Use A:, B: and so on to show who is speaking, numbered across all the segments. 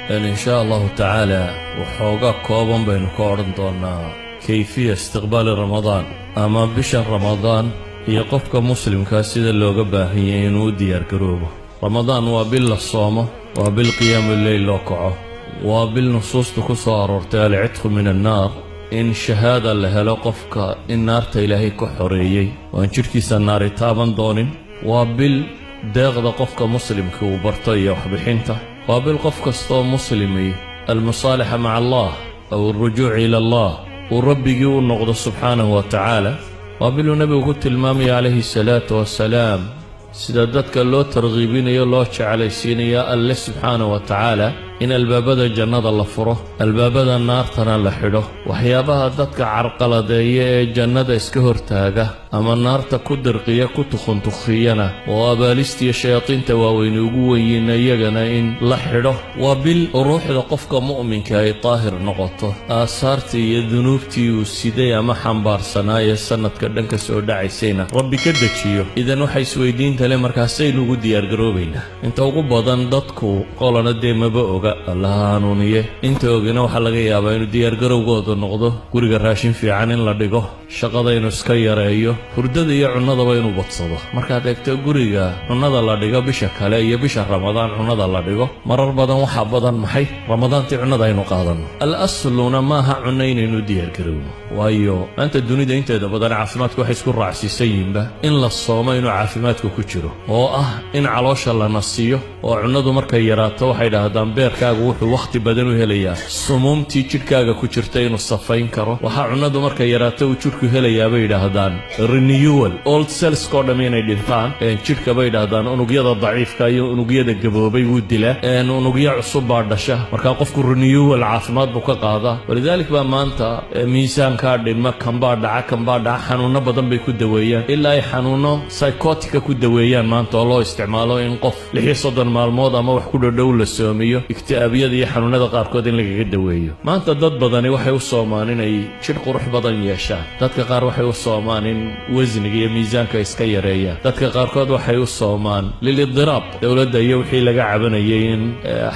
A: In shaa Allahu tacaala waxooga kooban baynu ka odhan doonaa kayfiya istiqbaali Ramadaan ama bisha Ramadaan iyo qofka muslimkaa sida looga baahan yahay inuu u diyaargaroobo. Ramadaan waa bil la soomo, waa bil qiyaamu leyl loo kaco, waa bil nusuustu ku soo aroortay العتق من النار, in shahaada la helo qofka in naarta Ilaahay ka xoreeyey oo aan jidhkiisa naari taaban doonin. Waa bil deeqda qofka muslimka uu barto iyo waxbixinta. Waa bil qof kastoo muslimi المصالحة مع الله أو الرجوع إلى الله, uu rabbigii u noqdo subxaanahu wa tacaala. Waa biluu nebigu ku tilmaamaya calayhi salaatu wasalaam sida dadka loo targhiibinayo, loo jeclaysiinayo Alle subxaanahu wa tacaala, in albaabada jannada la furo, albaabada naartana la xidho, waxyaabaha dadka carqaladeeya ee jannada iska hortaaga ama naarta ku dirqiya, ku tukhuntukhiyana, oo abaalistiiyo shayaadiinta waaweyni ugu wenyiinna, iyagana in la xidho. Waa bil ruuxda qofka mu'minka ay daahir noqoto, aasaartii iyo dunuubtii uu siday ama xambaarsanaaye sannadka dhan ka soo dhacaysayna Rabbi ka dejiyo. Idan waxay isweydiinta le, markaasaynu ugu diyaargaroobaynaa? Inta ugu badan dadku qolana dee maba oga, Allaha hanuuniye. Inta ogina waxaa laga yaabaa inuu diyaargarowgoodu noqdo guriga raashin fiican in la dhigo, shaqada inuu iska yareeyo, hurdada iyo cunnadaba inuu badsado. Markaad eegto guriga cunnada la dhigo bisha kale iyo bisha Ramadaan cunnada la dhigo, marar badan waxaa badan maxay Ramadaantii cunnada aynu qaadanno. Al asluna maaha cunno inaynu diyaargarowno, waayo maanta dunida inteeda badan caafimaadku waxay isku raacsiisan yihinba in la soomo inuu caafimaadku ku jiro, oo ah in caloosha la nasiyo, oo cunnadu markay yaraato, waxay dhahdaan, beerkaagu wuxuu wakhti badan u helayaa sumuumtii jidhkaaga ku jirta inuu safayn karo. Waxaa cunnadu markay yaraato uu jidhku helayaa, bay yidhaahdaan, renewal, old cellskoo dhamm inay dhintaan jidhka, bay yidhaahdaan. Unugyada daciifka iyo unugyada gaboobay wuu dilaa, unugyo cusub baa dhasha. Markaa qofku renewal caafimaad buu ka qaadaa. ولذلك baa maanta miisaankaa dhinma, kanbaa dhaca, kanbaa dhaca, xanuunno badan bay ku daweeyaan, ilaa ay xanuunno psychotica ku daweeyaan maanta, oo loo isticmaalo in qof 36 maalmood ama wax ku dhodhow la soomiyo, ikti'aabyada iyo xanuunada qaarkood in lagaga daweeyo. Maanta dad badani waxay u soomaan inay jidh qurux badan yeeshaan. Dadka qaar waxay u soomaan in wasniga iyo miisaanka iska yareeyaan. Dadka qaarkood waxay u soomaan للاضطراب, dowladda iyo wixii laga cabanayay, in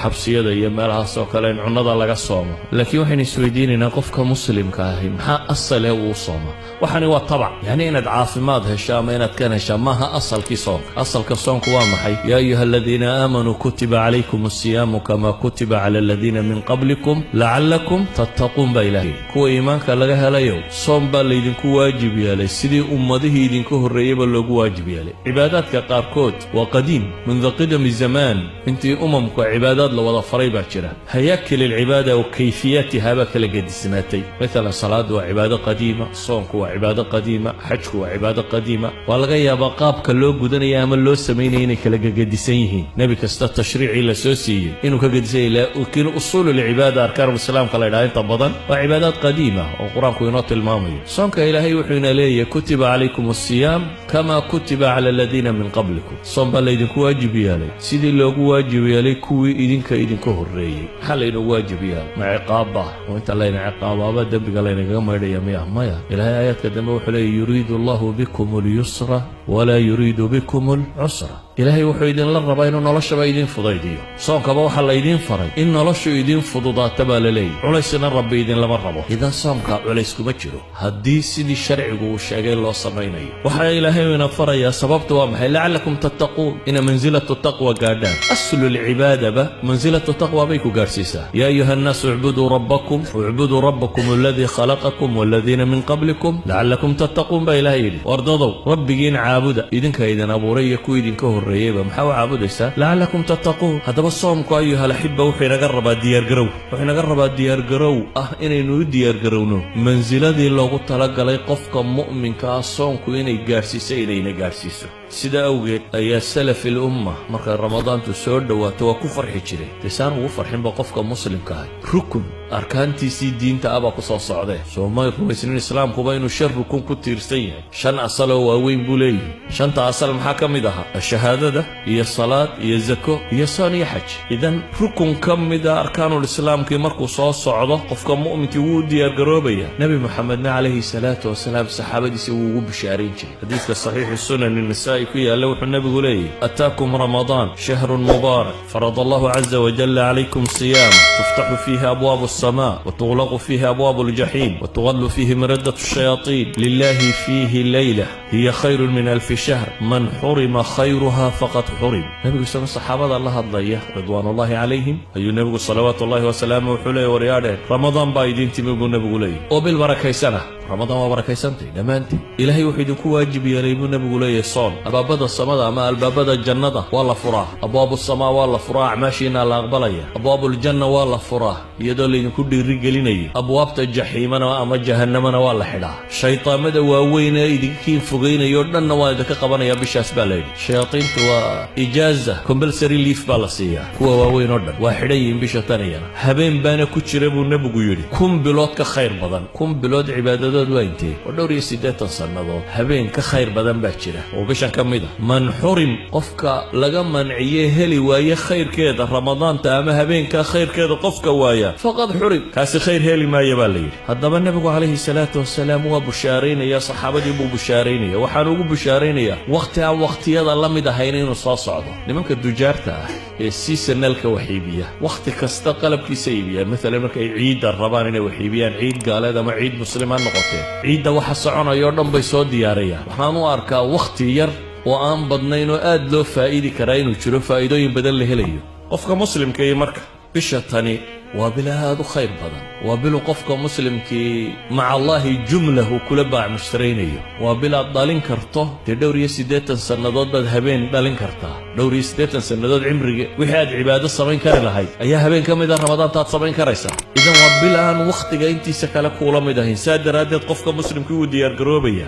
A: xabsiyada iyo meelahaas oo kale in cunnada laga soomo. Laakiin waxaynu isweydiinaynaa, qofka muslimka ahi maxaa asale uu soomaa? Waxani waa tabac, yacni inaad caafimaad hesho ama inaad kan heshaa maaha asalkii soonka. Asalka soonku waa maxay? يا أيها الذين آمنوا كتب عليكم الصيام كما كتب على الذين من قبلكم لعلكم تتقون baa Ilahay. Kuwa iimaanka laga helayow, soom baa laydinku waajib yeelay sidii ummadihii idinka horreeyeyba loogu waajib yeelay. Cibaadaadka qaarkood waa qadiim, منذ قدم الزمان, intii umamka cibaadaad la wada faray baa jira. هياكل العبادة وكيفياتها baa kala gedisnaatay. Maalan salaadu waa cibaado qadiima, soonku waa cibaado qadiima, xajku waa cibaado qadiima. Waa laga yaabaa qaabka loo gudanaya ama loo samaynaya inay kala gegedisan yihiin, nebi kasta tashriicii la soo siiyey inuu ka gedisan yahay, laakiin أصول العبادة, arkaanul islaamka la ydhaha, inta badan waa cibaadaad qadiima oo Qur-aanku inoo tilmaamayo. Soonka Ilaahay wuxuu ina leeyahay: كتب عليكم الصيام كما كتب على الذين من قبلكم. Soom baa laydinku waajib yeelay sidii loogu waajib yeelay kuwii idinka idinka horreeyey. Maxaa laynoogu waajib yeelay? Ma ciqaabba oo inta layna ciqaabaaba dembiga laynagaga maydhaya miya? Maya. Ilaahay aayaadka dambe wuxuu leeyay: يريد الله بكم اليسر ولا يريد بكم العسر. Ilaahay wuxuu idinla rabaa inuu noloshaba idiin fudaydiyo. Soonkaba waxaa laydiin faray in noloshu idiin fududaata baa la leeyahy, culaysna Rabbi idinlama rabo. Idan soomka culays kuma jiro haddii sidii sharcigu uu sheegay loo samaynayo. Waxaa Ilaahay ina farayaa, sababtu waa maxay? لعلكم تتقون, ina منزلة التقوى gaadhaan. أصل العبادة ba منزلة التقوى bay ku gaadhsiisaa. يا أيها الناس اعبدوا ربكم اعبدوا ربكم الذي خلقكم والذين من قبلكم لعلكم تتقون baa Ilahay yidhi. Wardadow, rabbigiin caabuda, idinka idin abuuray iyo kuwa idinka horreeyeyba. Maxaa u caabudaysaa? لعلكم تتقون. Haddaba soomku, أيها الأحبة, wuxuu inaga rabaa diyaargarow. Wuxuu inaga rabaa diyaargarow ah inaynu u diyaargarowno mansiladii loogu talagalay qofka mu'minka ah soonku inay gaadhsiiso, inayna gaadhsiiso. Sida awgeed ayaa سلف الأمة markay Ramadaantu soo dhowaato waa ku farxi jiray. Dee saan ugu farxinba qofka muslimka ahi, rukun arkaantiisii diinta ah baa ku soo socdee? Soo may rumaysnin islaamkuba inuu shan rukun ku tiirsan yahay? Shan asaloo waaweyn buu leeyihi. Shanta asal maxaa ka mid ahaa? Shahaadada iyo salaad iyo zako iyo soon iyo xaj. Idan rukun ka mida arkaanuul islaamkii markuu soo socdo, qofka mu'minkii wuu u diyaargaroobaya. Nebi Moxamedna calayhi salaatu wasalaam saxaabadiisa wuu ugu bishaarayn jiray. Xadiidka saxiixi Sunan Nisaa'i. Nasaa'i ku yaalla, wuxuu nebigu leeyahy: "أتاكم رمضان شهر مبارك، فرض الله عز وجل عليكم صيامه، تفتح فيه أبواب السماء، وتغلق فيه أبواب الجحيم، وتغل فيه مردة الشياطين، لله فيه ليلة هي خير من ألف شهر، من حرم خيرها فقد حرم." Nebigu isagoo saxaabada la hadlaya رضوان الله عليهم ayuu nebigu صلوات الله وسلامه wuxuu leeyay: "Waryaadheen, Ramadaan baa idiin timi," buu nebigu leeyay, "oo bil barakaysana." Ramadaan waa barakaysantay dhammaanteed. "Ilaahay wuxuu idinku waajib yeelay," buu nebigu leeyahy, "soon. Albaabada samada ama albaabada jannada waa la furaa, أبواب السماء waa la furaa, acmaashiina la aqbalaya. أبواب الجنة waa la furaa iyadoo laydinku dhiirigelinayo. Abwaabta jaxiimana ama jahannamana waa la xidhaa. Shaydaamada waaweyn ee idinkiin fogaynayo dhanna waa idinka qabanaya bishaas," baa layidhi. Shayaadiintu waa ijaaza, compulsory leave baa la siiyaa. Kuwa waaweyn oo dhan waa xidhan yihiin bisha tanayana. "Habeen baana ku jira," buu nebigu yidhi, 1000 bilood ka khayr badan." 1000 bilood cibaadadood waa intee? Waa dhowr iyo 80 sannadood. Habeen ka khayr badan baa jira oo bishan ka mid a. "من حرم", qofka laga manciye, heli waaye khayrkeeda Ramadaanta ama habeenkaa khayrkeeda qofka waaya, فقد حرم, kaasi khayr heli maaya, baa la yidhi. Haddaba nebigu calayhi salaatu wasalaam waa bushaaraynaya, saxaabadii buu bushaaraynaya. Waxaan ugu bushaaraynayaa wakhti aan wakhtiyada la mid ahayn inuu soo socdo. Nimanka dujaarta ah ee seasonalka wax iibiya, wakhti kasta qalabkiisa iibiyaan. Maalan markay ciidda rabaan inay wax iibiyaan, ciid gaaleed ama ciid muslima noqoteen, ciidda waxa soconaya o dhan bay soo diyaarayaan. Waxaan u arkaa wakhti yar oo aan badnayn oo aad loo faa'idi karaa inuu jiro, faa'iidooyin badan la helayo qofka muslimka. Iyo marka bisha tani waa bil aad u khayr badan, waa bilu qofka muslimkii مع الله jumlah uu kula baac mushtaraynayo. Waa bil aad dhalin karto, dee dhowr iyo 80 sannadood baad habeen dhalin kartaa. Dhowr iyo 80 sannadood cimriga wixii aad cibaado samayn kari lahayd ayaa habeen ka mid a Ramadaantaad samayn karaysaa. Idan waa bil aan wakhtiga intiisa kale kuula mid ahayn. Saa daraaddeed qofka muslimkii wuu diyaargaroobaya.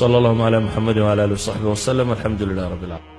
A: صلى اللهم على محمد وعلى آله وصحبه وسلم. الحمد لله رب العالمين.